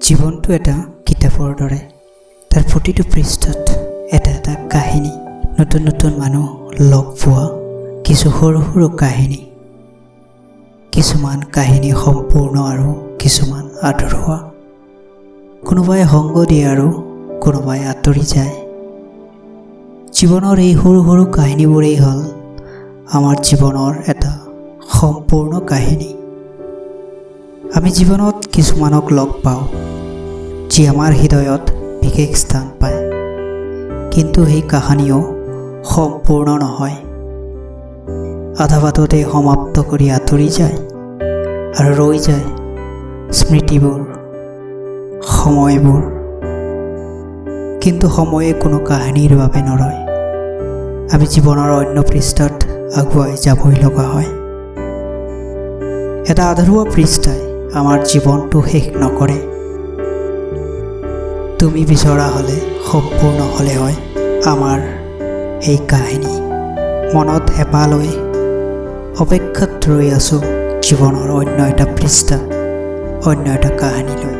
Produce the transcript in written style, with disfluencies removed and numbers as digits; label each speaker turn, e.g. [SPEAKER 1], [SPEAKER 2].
[SPEAKER 1] জীৱনটো এটা কিতাপৰ দৰে। তাৰ প্ৰতিটো পৃষ্ঠাত এটা এটা কাহিনী, নতুন নতুন মানুহ লগ পোৱা কিছু সৰু সৰু কাহিনী। কিছুমান কাহিনী সম্পূৰ্ণ আৰু কিছুমান আধৰুৱা। কোনোবাই সংগ দিয়ে আৰু কোনোবাই আঁতৰি যায়। জীৱনৰ এই সৰু সৰু কাহিনীবোৰেই হ'ল আমাৰ জীৱনৰ এটা সম্পূৰ্ণ কাহিনী। আমি জীৱনত কিছুমানক লগ পাওঁ, যি আমাৰ হৃদয়ত বিশেষ স্থান পায়, কিন্তু সেই কাহিনীও সম্পূৰ্ণ নহয়। আধা বাটতে সমাপ্ত কৰি আঁতৰি যায় আৰু ৰৈ যায় স্মৃতিবোৰ, সময়বোৰ। কিন্তু সময়ে কোনো কাহিনীৰ বাবে নৰয়। আমি জীৱনৰ অন্য পৃষ্ঠাত আগুৱাই যাবই লগা হয়। এটা আধৰুৱা পৃষ্ঠাই আমাৰ জীৱনটো শেষ নকৰে। তুমি বিচৰা হ'লে সম্পূৰ্ণ হ'লে হয় আমাৰ এই কাহিনী। মনত হেঁপাহ লৈ অপেক্ষাত ৰৈ আছোঁ জীৱনৰ অন্য এটা পৃষ্ঠা, অন্য এটা কাহিনীলৈ।